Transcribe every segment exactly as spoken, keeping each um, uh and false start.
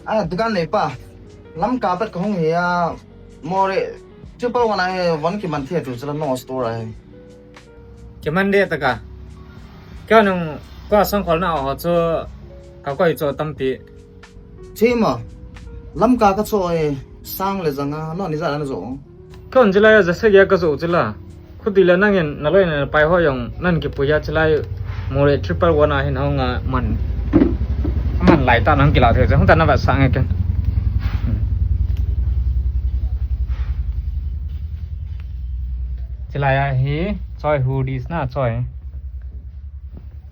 A, dukan neipa. Lamka pat kahung hi a, Moreh triple one a hi von kiman thei tu chula no store a hi. Kiman de taka. Kei nung ko songkhol na ho chu kakoi chu tampi. Thima. Lamka kacho e, sang le janga, no ni ja na jo. Kon jilai a jasagi a kajo chula. Khuti le nangin naloi napai ho jong nan kipuiya chilai Moreh triple one a hin hung a man. Aman lai ta nang kila thei hung ta na va sang ke. Chilai a hi choi hoodies na choi.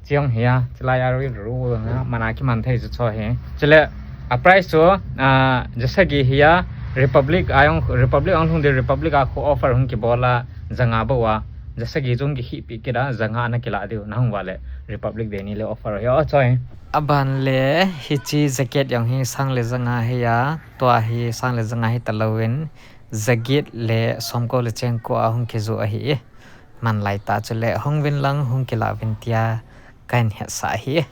Chiong hi a, chilai a ri ru na, mana kiman thei chu choi hi. Chule a price chu, a, jasagi hi a, Republic a jong, Republic a jong lhung di Republic a khu offer hung kibol a, janga bou a, jasagi jong kihi pi kit a, janga na kila diu, na hung va le, Republic Day ni le offer hi a, choi. Aban le, hichi jacket jong hi sang le janga hi a, tua hi sang le janga hi ta louvin, jaget le somko le chengko a hung kiju ahi e. Man lai ta chule hung vin lang hung kila vin tia kahin hetsah ahi e.